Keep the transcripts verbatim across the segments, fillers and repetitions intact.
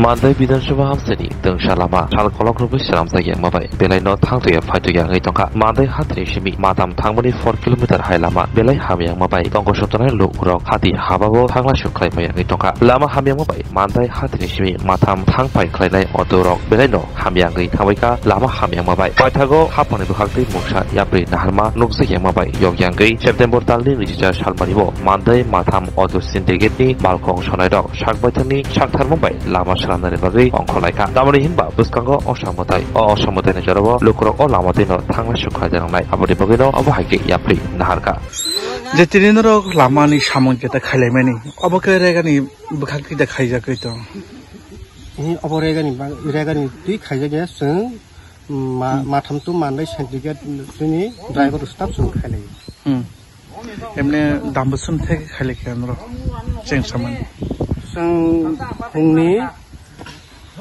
Mandai Bidhan Sabha hamsini tungsa lama sal kolok rwgwi swnamjak yangma bai belai no thangtwi phaitwi yangwi tongkha. Mandai hathini simi matam thangmani four kilometer hai lama belai hamya wngma bai tongkosong tongnai lukurok hati habao thanglai suk khlai pai yangwi tongkha. Lama hamya wngma bai Mandai hathini simi matam thang phai khlainai auto rok belai no hamya wngwi thangbaikha lama hamya wngma bai. Paithago haphangni bwkhaktwi mungsa yapri naharma nukjak yangma bai yok yangwi September talni nwichisa salmani bo Mandai matham auto syndicate ni malkhung sonai rok sak baithangni sak tharmung bai lama swnamnani bagwi ongkhorlaikha. Tamoni hinba bwskango osamwtai, o osamwtaini jorao lukurok o lama twino thanglai suk khlai nangnai. Aboni bagwino obo hai khe yapri naharkha. Je tini norok lamani samung jeta khailaimani, obo khe regani bwkhak twi da khaijagwi tong. Ni obo regani bag-, regani twi khaijak ya chwng ma-, matham tu Mandai syndicate chini driver staff chwng khailai. Hmm. Emne dam bwswng thek khailai khe norok cheng samani. Chwng phungni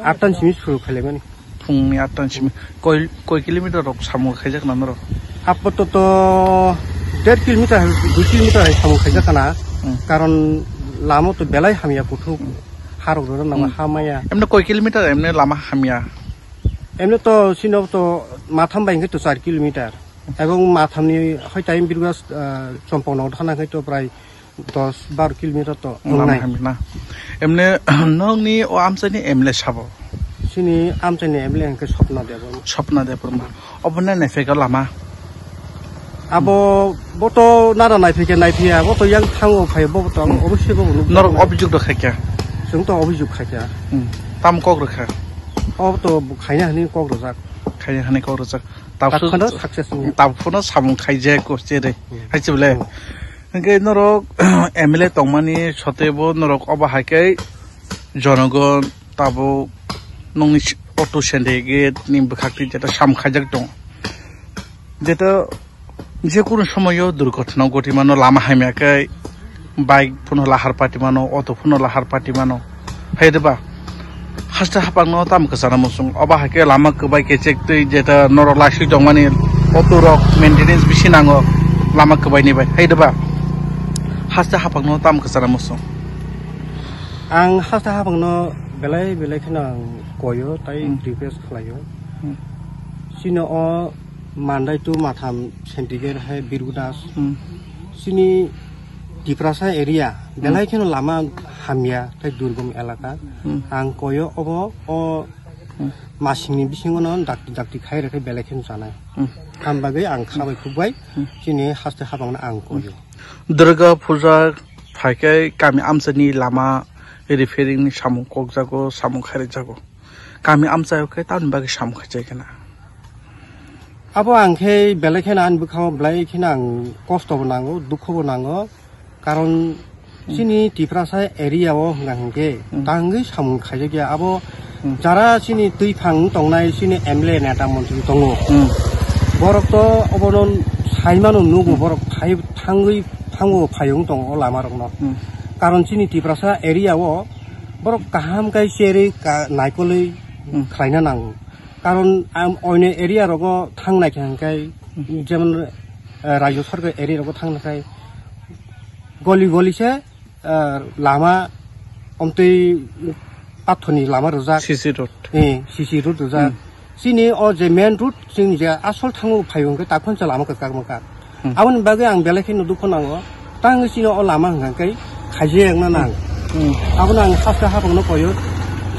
attan simi suru khailai mani. Phungni attan simi. Koi, koi kilometer rok samung khaijak na norok? Apato to der kilometer, dui kilometer hai samung khaijak kana. Hmm. Karon lama to belai hamya kuthuk. Hmm. Harok rok nama hamaya. Emne koi kilometer emne lama hamya? Emne to sino to matham bai hwnkhe to char kilometer. Ebong mathamni hoi time birgas, ah, chompok no thana khe to prai dos baro kilometer to lama wngnai. Hamya na. Emne nokni o amchaini M L A sabo? Chini amchaini M L A hwnkhe Swapna Debbarma. Swapna Debbarma. Obo na naiphaikha lama? Abo bo to nara naiphaikha, naiphiya, bo to yang thango phai, bo to ang obosoi bo nukjaknai. Norok obijok rwkhaikha? Chwng to obijok khaikha. Hmm. Tam kok rwkha? Obo to khaina hwnwi kok rwjak. Khaina hwnwi kok rwjak. Tabuk phano success wngya. Tabuk phano samung khaijak ko chere. Hmm. Hai se bole. Hmm. Hwnkhe norok M L A tongmani sotebo norok obo hai khe jonogon tabuk nokni auto syndicate ni bwkhak twi jeta samung khaijak tongo. Jeta jekunu somoyo durgotona goti mano, lama hamya khe bike phano lahar pati mano, auto phano lahar pati mano. Hai de ba? Haste hapang no tamo kwchana muchung. Obo hai khe lama kwbai kechek twi jeta norok laiswi tongmani auto rok maintenance bisi nango lama kwbai ni bai. Hai de ba? Haste hapang no tamo kwchana muchung. Ang haste hapang no belai belai kheno ang koyo tai Hmm. request khlaio. Hmm. Chini o Mandai to Matham syndicate hai Birgu Das. Hmm. Chini Tiprasa area, Hmm. belai kheno lama hamya, tei durgom elaka. Hmm. Ang koyo obo, o Hmm. masingni bisingo no dakti dakti khai rwkhe belai kheno chanai. Hmm. Ham bagwi ang khabai khukbai, Hmm. chini haste hapangno ang koyo. Durga puja phaikhe kami amchaini lama repairing ni samung kokjago, samung khairijago. Kami amchaio khe tamni bagwi samung khaijai khena. Abo ang khe belai kheno ani bwkhao belai kheno ang kosto bo nango, dukho bo nango. Karon Hmm. chini Tiprasa area o hwnka hwnkhe Hmm. tangwi samung khaijakya. Abo Hmm. jara chini twiphang tongnai chini M L A neta montri tongo. Hmm. Borok to obono saimano nugo Hmm. borok thai-, thangwi thango phayung tongo o lama rokno. Hmm. Karon chini Tiprasa area o borok kaham kai cherwi ka-, naikolwi Hmm. khlaina nango. Karon ang oino area rogo thang naikha hwnkhe Hmm. jemon, eh, rajyo sarkar area rogo thang nakhai goli goli se, eh, lama omtwi pathorni lama rwjak. C C road. Eh, C C road rwjak. Hmm. Chini o je main road, chini je asol thango phaio hwnkhe takhon se lama kwchak mankha. Hmm. Aboni bagwi ang belai kheno dukho nango. Tangwi chini o lama hwnkha khe khaijak wngna nang. Hmm. Abono ang haste hapangno koyo.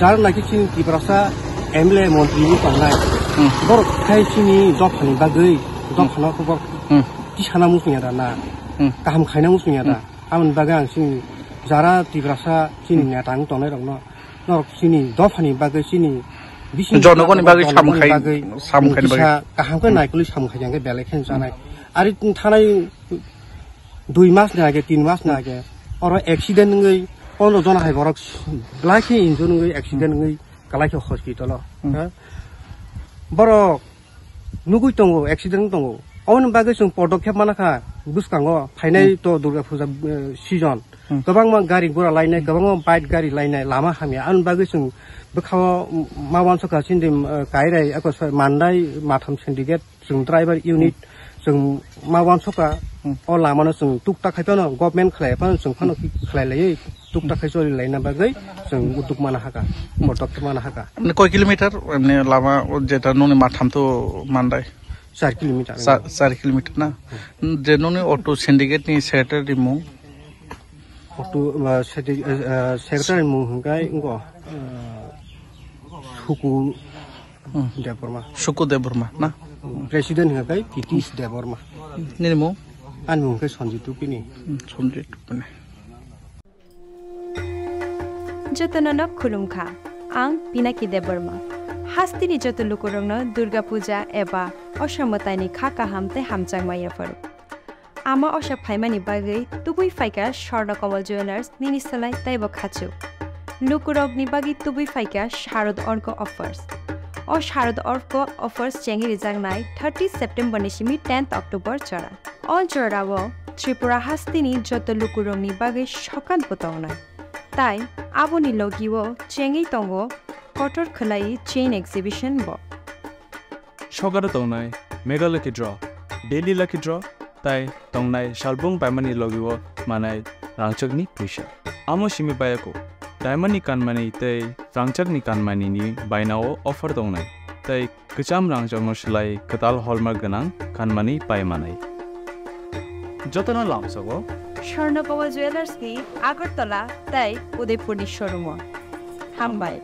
Jar naki chini Tiprasa M L A montri wng tongnai. Hmm. Borok khai chini dophani bagwi, Hmm. dophano khe borok Hmm. tisana muchungya da na. Hmm. Kaham khaina muchungya da. Hmm. Aboni bagwi ang chini jara Tiprasa chini Hmm. neta wng tongnai rokno norok chini dophani bagwi chini bising Jonogoni bagwi jonogoni samung khai-, bagwi samung khaini bagwi. Kisa kaham khe Hmm. naikolwi samung khaijak khe belai khe Hmm. chanai. Ari thanai dui mas ni age, tin mas ni age oro accident wngwi pondro jona hai borok belai khe injure wngwi accident Hmm. wngwi kalai khe hospital o. Hmm. Ha? Borok nugui tongo, accident tongo. Aboni bagwi chwng podokkhep mana kha bwskango phainai Hmm. to Durga Puja, eh, season. Hmm. Kwbangma gari gura lainai, Hmm. kwbangma bike gari lainai, lama hamya. Aboni bagwi chwng bwkhao ma uansukha chini, eh, Kairai, eko, sorry, Mandai, Matham syndicate, chwng driver unit, Hmm. chwng ma uansukha, Hmm. o lamano chwng tuktak khai phano, government khlai phano, chwng phano Hmm. khlai laiwi. Tukta khai choli laina bagwi chwng utuk mana haka, motok khe mana haka. Mane koi kilometer, mane lama o jeta noni matham to mandai? Char kilometer. Char, char kilometer na? Je noni auto syndicate ni secretary ni mung? Auto, ah, secretary, ah, ah, secretary ni mung hwnkhe wngkha, ah, Suku Hmm. Debbarma. Suku Debbarma na? President hwnkhe Kitish Debbarma. Nini mung? Ani mung khe Sanjit Tupini. Hmm, Sanjit Tupini. Jotono no khulumkha. Ang Pinaki Debbarma. Hasteni joto lukurokno Durga Puja eba Osha mwtaini kha kaham tei hamjakma yapharo. Ama Osha phaimani bagwi tubui phaikha Swarna Kamal Jewellers nini swlai teibo khachuk. Lukurokni bagwi tubui phaikha Sharad Orko offers. O Sharad Orko offers chengwi rijaknai thirty September ni simi tenth October jora. O jorao Tripura hasteni joto lukurokni bagwi sokat bo tongnai. Tai aboni logio chengwi tongo kotor khwlai chain exhibition bo. Sokaro tongnai Mega Lucky Draw, Daily Lucky Draw, tai tongnai salbung paimani logio manai rangchakni puisa. Amo simi bayako, diamond ni kanmani tei rangchakni kanmani ni bainao offer tongnai, tei kwcham rangchakno swlai kwtal hallmark gwnang kanmani paimanai. Jotono lamsogo Swarna Kamal Jewellers ni Agartala tei Udaipur ni showroom o. Hambai.